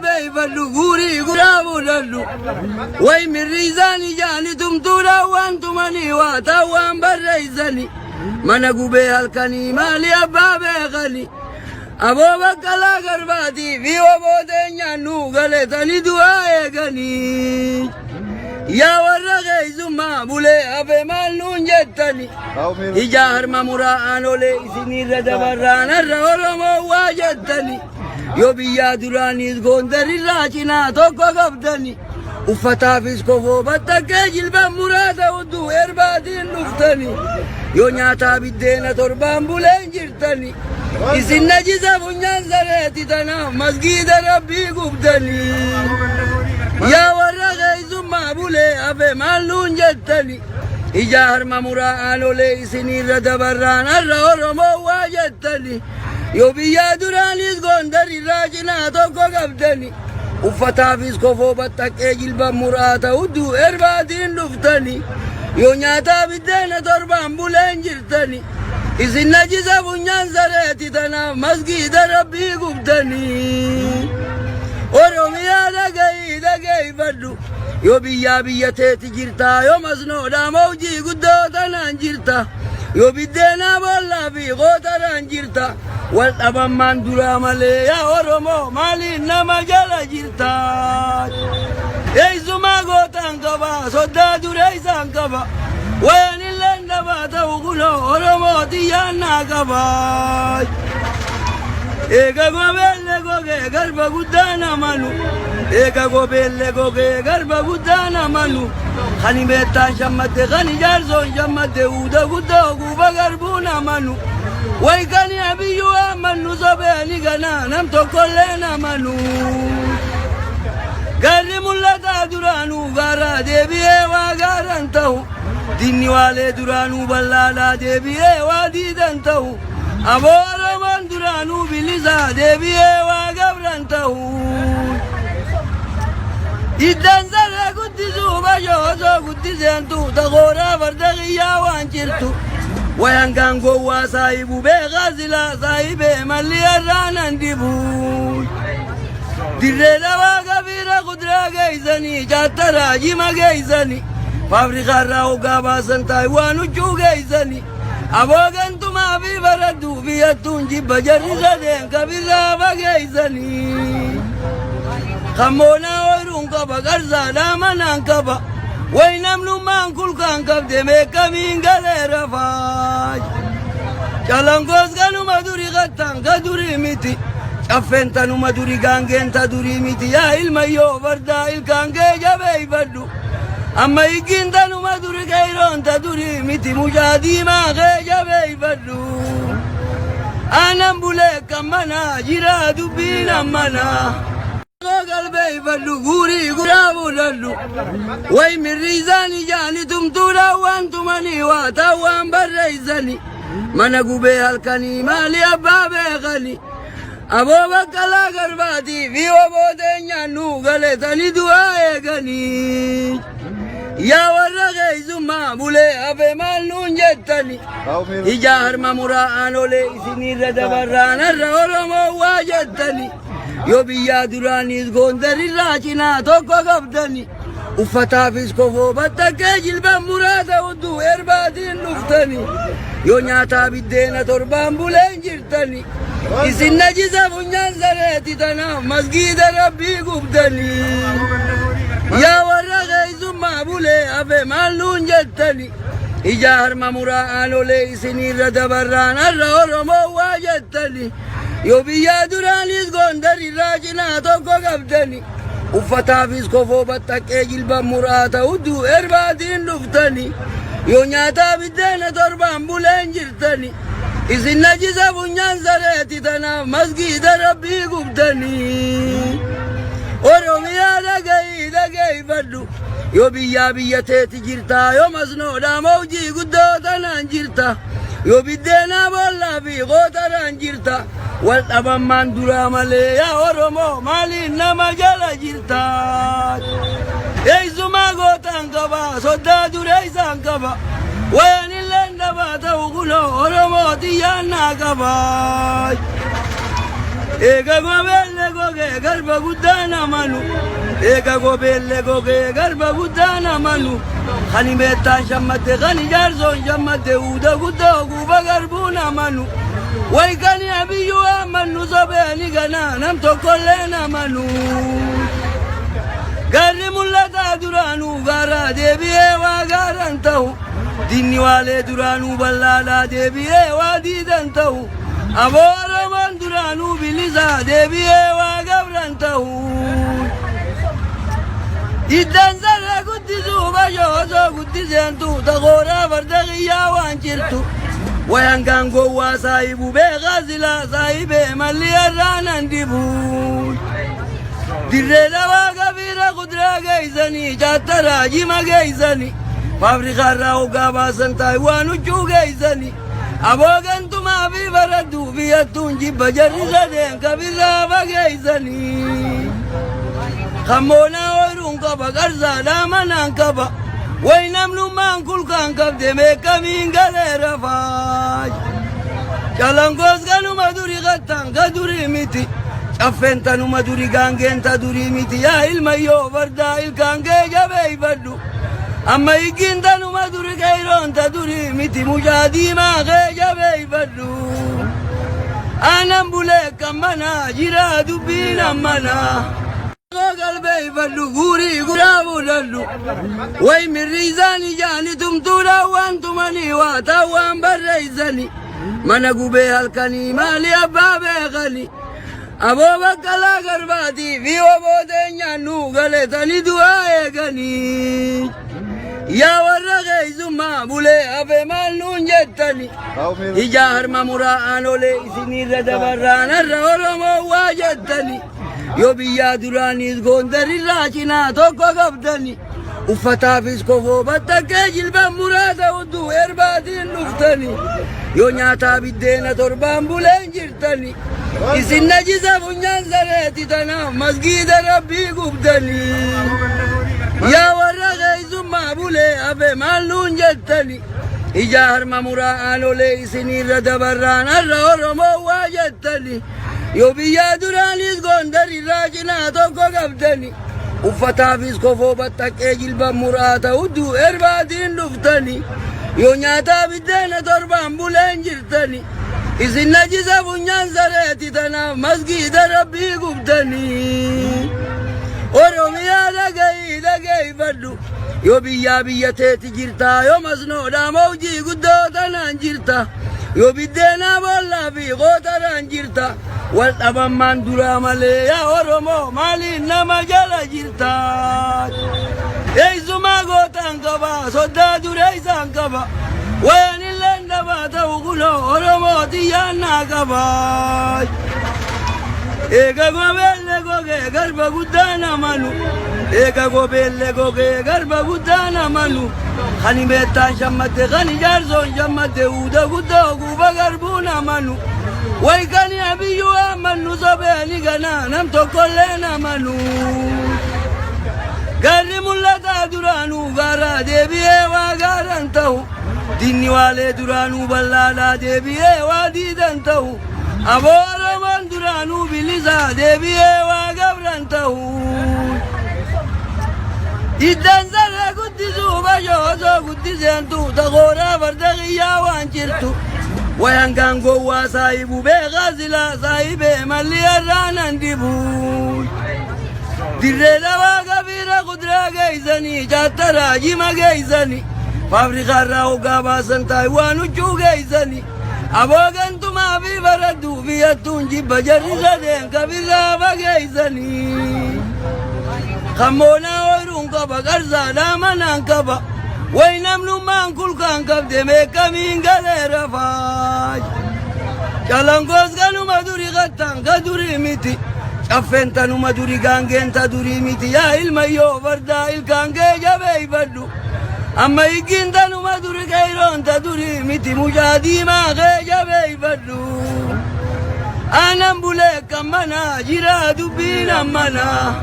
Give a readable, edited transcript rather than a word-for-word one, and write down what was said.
Qalbeeffadhu guurii guraa fudhadhu. Way mirriisaan ijaani tumtuudhaan waan tumanii waa ta'an waan barreessani. Mana gubee halkanii maali abbaa beekani. Aboo Baqqalaa Garbaatii fi oboo teenyaan nuu galetanii du'aa eeganii. Yaa warra keessummaa bulee hafe maal nuun jettani. Ija harma muraa aanolee isinirra dabarraan har'a Oromoo waa jettani. Yoo biyyaa duraaniis Gondarirraa cinaa tokko qabdani. Uffataafis kofoo battakkee jilba muraa ta'utu erbaatiin dhuftani. Yoo nyaataa biddeena torbaan buleen jirtani. Isin najisa funyaan sareeti tanaaf masgiida rabbii gubdani. Yaa warra keessummaa bulee hafe maal nuun jettani. Ija harma muraa aanolee isinirra dabarraan har'a Oromoo waa jettani. Yoo biyyaa duraanis Gondarirraa cinaa tokko qabdani. Uffataafis kofoo battaqqee jilba muraa ta'utu erbaatiin dhuftani. Yoo nyaataa biddeena torbaan buleen jirtani. Isin najisa funyaan sareeti tanaaf masgiida rabbii gubdani. Oromiyaa dhagahii dhageeffadhu. Yoo biyyaa biyya teeti jirta yoo masnoodhaa mawjii guddoo tanaan jirta. Yoo biddeenaa boollaa fi qootaraan jirta. Wal dhabammaan duraa malee yaa Oromoo maaliin nama jala jirta. Eessumaa gootaan qaba soddaa dureessaan qaba. Wayan illee dhabaa ta'u kunoo Oromoo xiyyaan naa qaba. Eega gobeelle gogee garba guddaa namanu. Eega gobeelle gogee garba guddaa namanu. Kan meettaan shammadde kan ijaarsoon shammadde uuda guddoo guuba garbuu namanu. Way kan abiyyuu amannu sobeeni ganaa nam tokkollee namanu. Gaarri mul'ataa duraanuu gaaraa deebi'ee waa gaaran ta'u. Dinni waalee duraanuu bal'aadhaa deebi'ee waa diidan ta'u. Aboo Oromoon duraanuu bilisaa deebi'ee waa gabran ta'u. Iddaan saree guddisuu bashoo osoo guddiseentu takooraa farda kiyyaa waan jirtu. Wayan gaangowwaa saahibu beekaa silaa saahibee malli irraan dibu. Dirree dhawaa gabiira kuduraa geessanii chaattaraa jima geessanii faabrikaarraa hoggaa baasan taayiwaan huccuu geessanii aboo gantumaa fi baradduu fi hattuun jibba jarri sadeen kabirraa fageessanii. Kammoonaa ooyiruun qaba qarsaadhaa manaan qaba way namnummaan kulkaan qabde meeqamiin galee rafaa. Calanqoos kanuma duri kattaan ka durii miti. Caffeen tanuma duri gaangeen ta durii miti. Yaa ilmayyoo fardaa ilkaan kee jabeeffadhu. Amma higgiin tanuma duri qeeyroon ta durii miti. Mucaa diimaa kee jabeeffadhu. Aannan bulee kan manaa jira dubbiin ammanaa. Qalbeeffadhu guurii guraa fudhadhu. Way mirriisaan ijaani tumtuudhaan waan tumanii waa ta'an waan barreessani. Mana gubee halkanii maali abbaa beekani. Aboo Baqqalaa Garbaatii fi oboo teenyaan nuu galetanii du'aa eeganii. Yaa warra keessummaa bulee hafe maal nuun jettani. Ija harma muraa aanolee isinirra dabarraan har'a Oromoo waa jettani. Yoo biyyaa duraaniis Gondarirraa cinaa tokko qabdani. Uffataafis kofoo battakkee jilba muraa ta'utu erbaatiin dhuftani. Yoo nyaataa biddeena torbaan buleen jirtani. Isin najisa funyaan sareeti tanaaf masgiida rabbii gubdani. Yaa warra keessummaa bulee hafe maal nuun jettani. Ija harma muraa aanolee isinirra dabarraan har'a Oromoo waa jettani. Yoo biyyaa duraanis Gondarirraa cinaa tokko qabdani. Uffataafis kofoo battaqqee jilba muraa ta'utu erbaatiin dhuftani. Yoo nyaataa biddeena torbaan buleen jirtani. Isin najisa funyaan sareeti tanaaf masgiida rabbii gubdani. Oromiyaa dhagahii dhageeffadhu. Yoo biyyaa biyya teeti jirta yoo masnoodhaa mawjii guddoo tanaan jirta. Yoo biddeenaa boollaa fi qootaraan jirta. Wal dhabammaan duraa malee yaa Oromoo maaliin nama jala jirta. Eessumaa gootaan qaba soddaa dureessaan qaba. Wayan illee dhabaa ta'u kunoo Oromoo xiyyaan naa qaba. Eega gobeelle gogee garba guddaan amanu. Eega gobeelle gogee garba guddaan amanu. Kani meettaan shammatte kani jaarsoon shammatte uuda guddaa guuba garbuun amanu. Way kani abiyyuu amannu sobeeni ganaa nam tokkolleen amanu. Garri mul'ataa duraanuu gaaraa deebi'ee waa gaaran ta'u. Dinni waalee duraanuu bal'aadhaa deebi'ee waa diidan ta'u. Aboo Oromoon duraanuu bilisaa deebi'ee waa gabran ta'u. Iddaan saree guddisuu bashoo osoo guddiseentu takooraa farda kiyyaa waan jirtu. Wayan gaangowwaa saahibu beekaa silaa saahibee malli irraan dibu. Dirree dhawaa gabiira kuduraa geessanii chaattaraa jima geessanii faabirikaarraa hoggaa baasan taayiwaan huccuu geessanii aboo gantumaa fi baradduu biyyattuun jibba jarri sadeen kabirraa fageessanii. Kammoonaa ooyiruun qaba qarsaadhaa manaan qaba way namnummaan kulkaan qabde meeqamiin galee rafaa. Calanqoos kanuma durii kattaan ka durii miti. Caffeen tanuma durii gaangeen ta durii miti. Yaa ilmayyoo fardaa ilkaan kee jabeeffadhu. Amma higgiin tanuma durii qeeyroon ta durii miti. Mucaa diimaa kee jabeeffadhu. Aannan bulee kan manaa jira dubbiin ammanaa. Galbeeffadhu guurii guraa fudhadhu. Way mirriisaan ijaani tumtuudhaan waan tumanii waa ta'an waan barreessanii. Mana gubee halkanii maali abbaa beekanii. Aboo baqqalaa garbaatii fi oboo teenyaan nu galetanii du'aa eeganii. Yaa warra keessummaa bulee hafe maal nuun jettani. Ijaa harma muraa aanolee isinirra dabarraan har'a Oromoo waa jettani. Yoo biyyaa duraaniis goondarirraa cinaa tokko qabdani. Uffataafis kofoo battakkee jilban muraasa hudduu erbaatiin dhuftani. Yoo nyaataa biddeena torbaan buleen jirtani. Isin najisa funyaan sareeti tanaaf masgiida rabbii gubdani. Yaa warra keessummaa bulee hafe maal nuun jettani. Ijaa harma muraa aanolee isinirra dabarraan har'a Oromoo waa jettani. Yoo biyyaa duraanis goondarirraa cinaa tokko qabdani. Uffataafis kofoo battaqqee jilban muraata hudduu erbaatiin dhuftani. Yoo nyaataa biddeena torbaan buleen jirtani. Isin najisa funyaan sareeti tanaaf masgiida rabbii gubdani. Oromiyaa dhagahii dhageeffadhu. Yoo biyyaa biyya teeti jirta yoo masnoodhaa mawjii guddoo tanaan jirta. Yoo biddeenaa boollaa fi qootaraan jirta. Wal dhabammaan duraa malee yaa Oromoo maaliin nama jala jirta. Eessumaa gootaan qaba soddaa dureessaan qaba. Wayan illee dhabaa ta'u kunoo Oromoo xiyyaannaa qaba. Eega gobeelle gogee garba guddaan amanu. Eega gobeelle gogee garba guddaan amanu. Kani meettaan shammatte kani jaarsoon shammatte uuda guddaa guuba garbuun amanu. Way kani abiyyuu amannu sobeeni ganaa nam tokkolleen amanu. Garri mul'ataa duraanuu gaaraa deebi'ee waa gaaran ta'u. Dinni waalee duraanuu bal'aadhaa deebi'ee waa diidan ta'u. Aboo Oromoon duraanuu bilisaa deebi'ee waa gabran ta'u. Iddaan saree guddisuu bashoo osoo guddiseentu takooraa farda kiyyaa waan jirtu. Wayan gaangowwaa saahibu beekaa silaa saahibee malli irraan dibu. Dirree dhawaa gabiira kuduraa geessanii chaattaraa jima geessanii faabirikaarraa hoggaa baasan taayiwaan huccuu geessanii aboo gantumaa fi baradduu biyyattuun jibba jarri sadeen kabirraa fageessanii. Kammoonaa ooyiruun qaba qarsaadhaa manaan qaba way namnummaan kulkaan qabde meeqamiin galee rafaa. Calanqoos kanuma durii kattaan ka durii miti. Caffeen tanuma durii gaangeen ta durii miti. Yaa ilmayyoo fardaa ilkaan kee jabeeffadhu. Amma higgiin tanuma durii qeeyroon ta durii miti. Mucaa diimaa kee jabeeffadhu. Aannan bulee kan manaa jira dubbiin ammanaa.